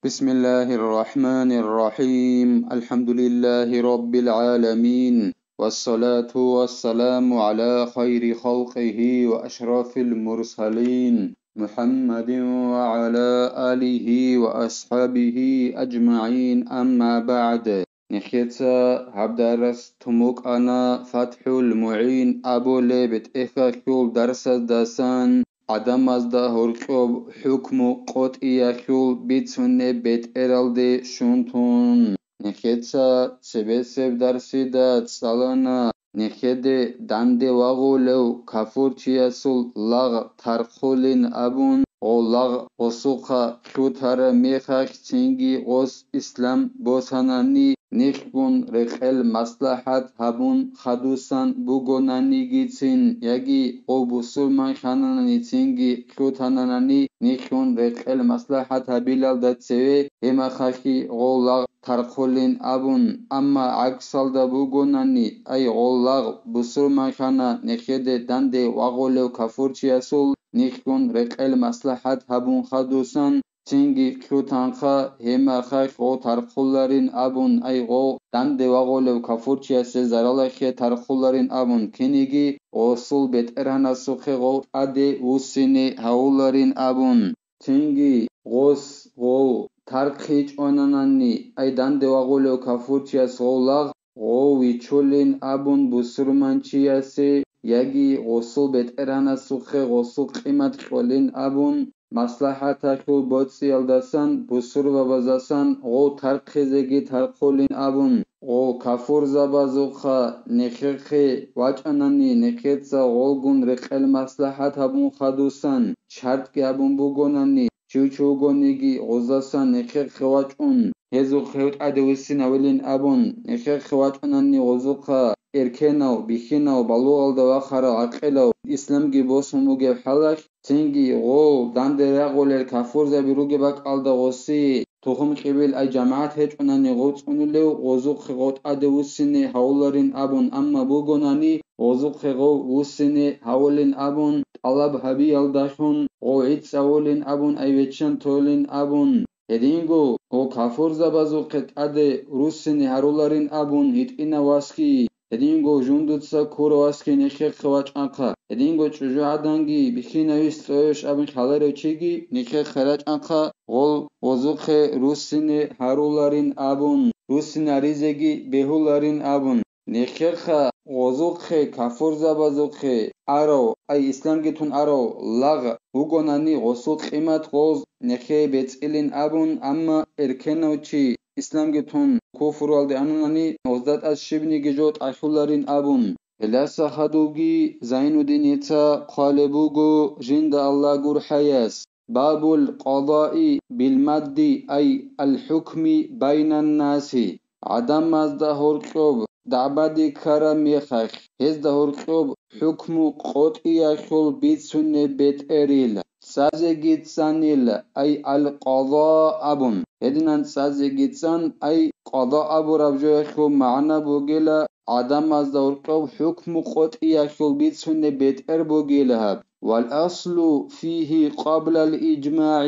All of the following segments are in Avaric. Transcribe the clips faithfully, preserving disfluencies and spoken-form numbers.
بسم الله الرحمن الرحيم. الحمد لله رب العالمين. والصلاة والسلام على خير خلقه وأشرف المرسلين محمد وعلى آله وأصحابه أجمعين. أما بعد. Нехеца гьаб дарас тумукъана ФатхӀул МугӀин абулеб тӀехьалъул дарсаздасан, гӀадамазда гьоркьоб хӀукму къотӀиялъул бицунеб бетӀералде щун тун. Нехеца цебесеб дарсида цӀалана нехеде данде вагъулев кафурчиясул лагъ тархъулин абун, гъо лагъ гъосухъа лъутараб мехалъ цинги гъос ислам босанани, нихгун рекъел маслахӀат гьабун хадусан бугонанигицин, яги гъо бусурман хананани цинги лъутананани, нихгун рекъел маслахӀат гьабилалда цеве гьемахалъи гъо лагъ тархъулин абун, амма гӀаксалда бугонани, ай гъо лагъ бусурман хана нехеде данде вагъулев кафурчиясул нихгун рекъел маслахӀат гьабун хадусан, цинги лъутанха, гьемахалъ гъо тархъуларин абун, ай гъо данде вагъулев кафурчиясе заралахъе тархъуларин абун, киниги гъосул бетӀергьанасухъе гъо тӀаде вуссине гьавуларин абун, цинги гъос гъо тархъичӀонанани, ай данде вагъулев кафурчияс гъо лагъ гъо вичулин абун бусурманчиясе, яги гъосул бетӀергьанасухъе гъосул къимат кьолин абун, маслахӀаталъул боцӀиялдасан бусурбабазасан гъо тархъизеги тархъулин абун, гъо кафурзабазухъа нехехъе вачӀанани, нехеца гъолгун рекъел маслахӀат гьабун хадусан, шартӀги гьабун бугонани, чи вугониги гъозасан нехехъе вачӀун, гьезухъ гьев тӀаде вуссинавилин абун, нехехъе вачӀунани гъозухъа эркенав, бихьинав, балугъалда вахарав, гӀакъилав, исламги босун бугеб хӀалалъ, цинги гъо данде рагъулел кафурзаби ругеб бакӀалда гъоси тухум-кьибил, ай жамагӀат гьечӀунани гъо цӀунулев, гъозухъе гъо тӀаде вуссине гьавуларин абун, амма бугонани, гъозухъе гъо вуссине гьавулин абун, тӀалаб гьабиялдалъун гъо гӀицӀавулин абун, ай веччан толин абун, гьединго гъо кафурзабазухъе тӀаде руссине гьаруларин абун гьитӀинав васги, гьединго жундуца ккурав васги нехехъе вачӀанхъа, гьединго чӀужугӀаданги бихьинавис цӀоевищ абун лъаларев чиги нехехъе рачӀанхъа, гъол гъозухъе руссине гьаруларин абун, руссинаризеги бегьуларин абун. Нехеха гъозухъе, кафурзабазухъе арав, ай исламги тун арав лагъ вугонани, гъосул къимат гъоз нехее бецӀилин абун, амма эркенав чи исламги тун куфруялде ананани, гъозда тӀад щибниги жо тӀалъуларин абун. Гьелдаса хадубги Зайнуддиница хъвалеб буго, жинда Аллагь гурхӀаяс. Бабул къадаи бил мадди, ай ал-хӀукми байнан наси, гӀадамазда гьоркьоб дагӀбаде ккараб мехалъ, гьезда гьоркьоб хӀукму къотӀиялъул бицунеб бетӀерил, цӀазеги цӀанил, ай ал-къада абун. Гьединан цӀазеги цӀан, ай къада абураб жоялъул магӀна бугела, гӀадамазда гьоркьоб хӀукму къотӀиялъул бицунеб бетӀер бугела гьаб. والأصل فيه قبل الإجماع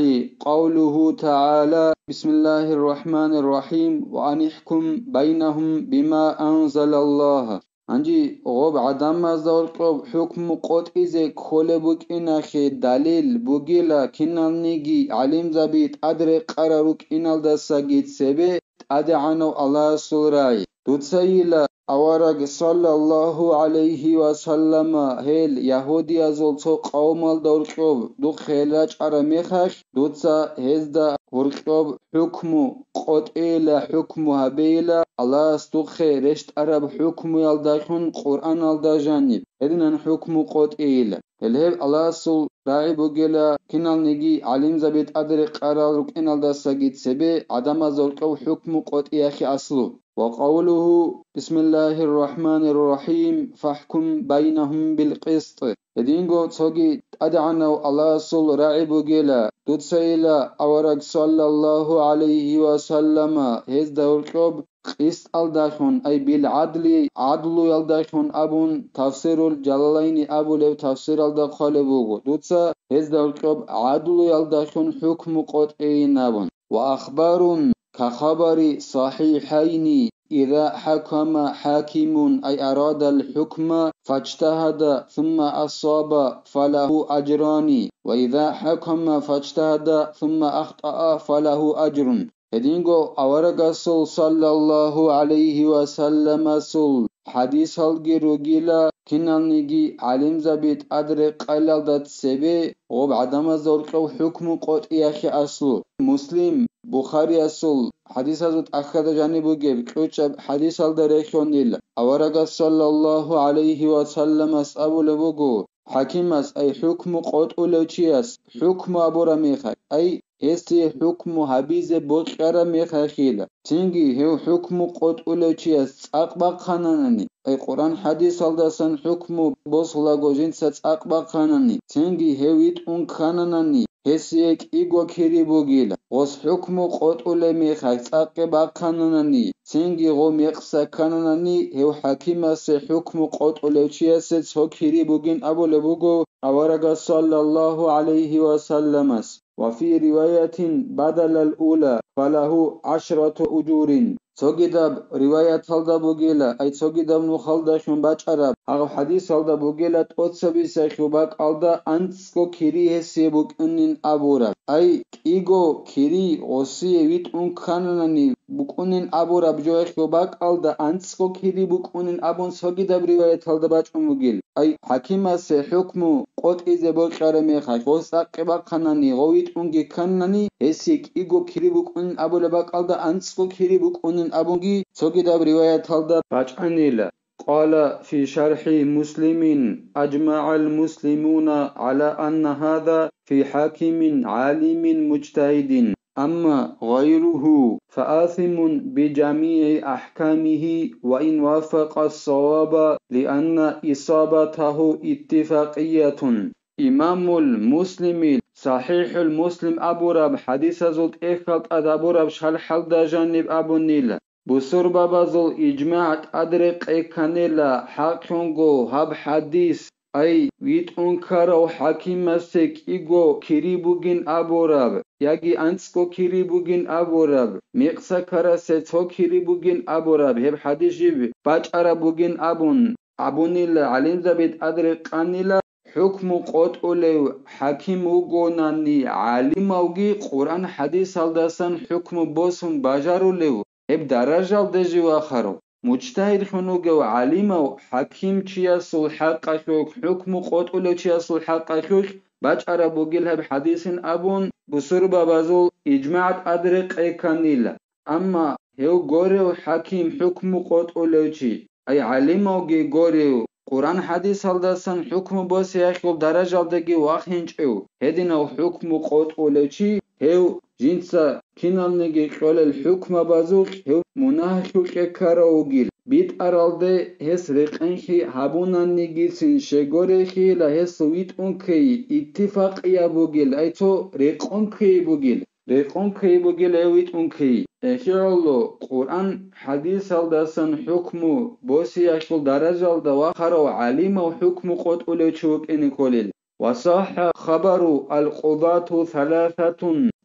قوله تعالى: بسم الله الرحمن الرحيم، وأن احكم بينهم بما أنزل الله. Гьанже гъоб гӀадамазда гьоркьоб хӀукму къотӀизе кколеб букӀиналъе далил бугила киналниги гӀалимзаби тӀадрекъарал рукӀиналдасаги цебе ТӀадегӀанав Аллагьасул рагӀи. Дуцайила авараг, саллаллагьу гӀалайгьи ва саллама, гьел ягьудиязул цо къавмалда гьоркьоб духъе гьел рачӀараб мехалъ, дуца гьезда гьоркьоб хӀукму къотӀейила, хӀукму гьабейила, Аллагьас духъе рещтӀараб хӀукмуялдалъун Къуръаналда жаниб. Гьединан хӀукму къотӀейила. Гьел гьеб Аллагьасул рагӀи бугела, киналниги гӀалимзаби тӀадрекъарал рукӀиналдасаги цебе гӀадамазда гьоркьоб хӀукму къотӀиялъе аслу. وقوله: بسم الله الرحمن الرحيم، فاحكم بينهم بالقسط. Гьединго цоги ТӀадегӀанав Аллагьасул рагӀи бугела, дуцайила авараг, саллаллагьу гӀалайгьи ва саллама, гьезда гьоркьоб къисталдалъун, ай бил гӀадли, гӀадлуялдалъун абун, Тафсирул Жалалайни абулеб тафсиралда хъвалеб буго, дуца гьезда гьоркьоб гӀадлуялдалъун хӀукму къотӀейин абун. وأخبار كخبر الصحيحين: إذا حكم حاكم، أي أراد الحكم، فاجتهد ثم أصاب فله أجران، وإذا حكم فاجتهد ثم أخطأ فله أجر. Гьединго аварагасул саллаллагьу гӀалайгьи ва салламасул хӀадисалги ругила, киналниги гӀалимзаби тӀадрекъалалда цебе гъоб гӀадамазда гьоркьов хӀукму къотӀиялъе аслу. Муслим, Бухариясул хӀадисазул тӀахьазда жаниб бугеб кьучӀаб хӀадисалда рехьонила, аварагас саллаллагьу гӀалайгьи ва салламас абулеб буго, хӀакимас, ай хӀукму къотӀулев чияс, хӀукму абураб мехалъ, ай гьесие хӀукму гьабизе бокьараб мехалъила, цинги гьев хӀукму къотӀулев чияс цӀакъ бахъананани, ай Къуръан хӀадисалдасан хӀукму босулаго жинца цӀакъ бахъанани, цинги гьев витӀун ккананани, гьесие кӀиго кири бугила. Гъос хӀукму къотӀулеб мехалъ цӀакъе бахъананани, цинги гъо мекъса ккананани, гьев хӀакимасе хӀукму къотӀулев чиясе цо кири бугин абулеб буго аварагас саллаллагьу гӀалайгьи ва салламас. وفي رواية بدل الأولى فله عشرة أجور. Цогидаб риваяталда бугела, ай цогидаб нухалдалъун бачӀараб, гьагъаб хӀадисалда бугела тӀоцабисахъе бакӀалда анцӀго кири гьесие букӀунин абураб. Ай кӀиго кири гъосие витӀун ккананани букӀунин абураб жоялъе бакӀалда анцӀго кири букӀунин абун цогидаб риваяталда бачӀун бугел. Ай хӀакимасе хӀукму къотӀизе бокьараб мехалъ, гъос цӀакъе бахъанани, гъов витӀунги кканани, гьесие кӀиго кири букӀунин абулеб бакӀалда анцӀго кири букӀунин абунги цогидаб риваяталда бачӀанила. قال في شرح مسلم: أجمع المسلمون على أن هذا في حاكم عالم مجتهد، أما غيره فآثم بجميع أحكامه وإن وافق الصواب، لأن إصابته اتفاقية. Имамул Муслимил СахӀихӀул Муслим абураб хӀадисазул тӀехьалда тӀад абураб шархӀалда жаниб абунила, бусурбабазул ижмагӀ тӀадрекъе кканила хӀакълъунго гьаб хӀадис, ай, витӀун ккарав хӀакимасе кӀиго кири бугин абураб, яги анцӀго кири бугин абураб, мекъса ккарасе цо кири бугин абураб, гьеб хӀадис жиб бачӀараб бугин абун, абунила, гӀалимзаби тӀадрекъанила, хӀукму къотӀулев хӀаким вугонани гӀалимавги Къуръан хӀадисалдасан хӀукму босун бажарулев, гьеб даражалде жив вахарав. Мужтагьидлъун вугев гӀалимав хӀакимчиясул хӀакъалъулъ, хӀукму къотӀулев чиясул хӀакъалъулъ бачӀараб бугил гьеб хӀадисин абун, бусурбабазул ижмагӀ тӀадрекъе кканила. Амма гьев горев хӀаким, хӀукму къотӀулев чи, ай гӀалимавги горев, Къуръан хӀадисалдасан хӀукму босиялъул даражалдаги вахинчӀев, гьединав хӀукму къотӀулев чи, гьев жинца киналниги кьолел хӀукмабазулъ гьев мунагьалъукье ккарав вугил, битӀаралде гьес рекъенхъи гьабунанигицин щегорехъила гьесул витӀун ккей, иттифакъияб бугил, ай цо рекъон ккей бугил. Рекъон ккей бугила гьев витӀун ккей. ГӀехьалло, Къуръан хӀадисалдасан хӀукму босиялъул даражалда вахарав гӀалимав хӀукму къотӀулев чи вукӀине кколел. وصح خبر القضاة ثلاثة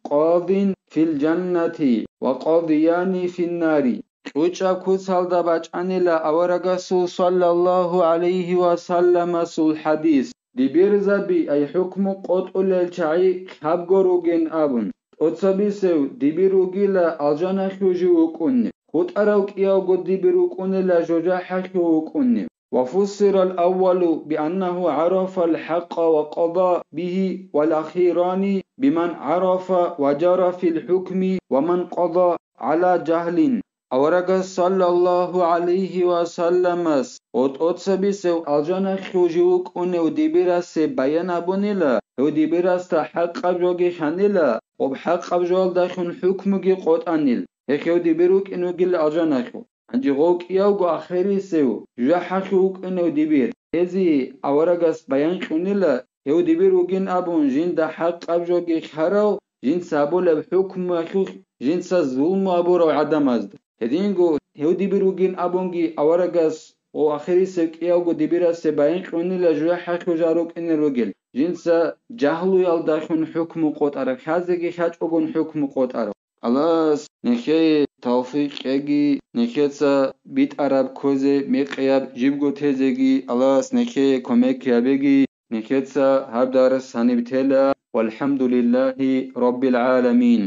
قاض في الجنة وقاضيان في النار. КьучӀаб куцалда бачӀанила аварагасул саллаллагьу гӀалайгьи ва салламасул хӀадис, дибирзаби ай хӀукму къотӀулел чагӀи лъабго ругин абун, тӀоцабисев дибир вугила алжаналъув жив вукӀунев, хутӀарав кӀиявго дибир вукӀунила жужахӀалъув вукӀунев. وفسر الأول بأنه عرف الحق وقضى به، والأخيران بمن عرف وجار في الحكم ومن قضى على جهل. Аварагас саллаллагьу гӀалайгьи ва салламас гъо тӀоцабисев алжаналъув жив вукӀунев дибирасе баян абунила, гьев дибирасда хӀакъаб жоги ханила, гъоб хӀакъаб жоялдалъун хӀукмуги къотӀанил, гьев дибир вукӀин вугил алжаналъув. Гьанже гъов кӀиявго ахирисев жужахӀалъув вукӀунев дибир. Гьезие аварагас баян кьунила, гьев дибир вугин абун жинда хӀакъаб жоги хьарав, жинца абулеб хӀукмуялъулъ жинца зулму абурав гӀадамазда. Гьединго гьев дибир вугин абунги аварагас ва ахирисев кӀиявго дибирасе баян кьунила жужахӀалъув жал рукӀинел ругел, жинца жагьлуялдалъун хӀукму къотӀарав, хьазеги хьачӀогун хӀукму къотӀарав. Аллагьас нехее тавфикъ кьеги, нехеца битӀараб кквезе мекъияб жибго тезеги Аллагьас нехее кумек гьабеги, нехеца гьаб дарс гьаниб тела. ВалхӀамдулиллагьи раббил гӀаламин.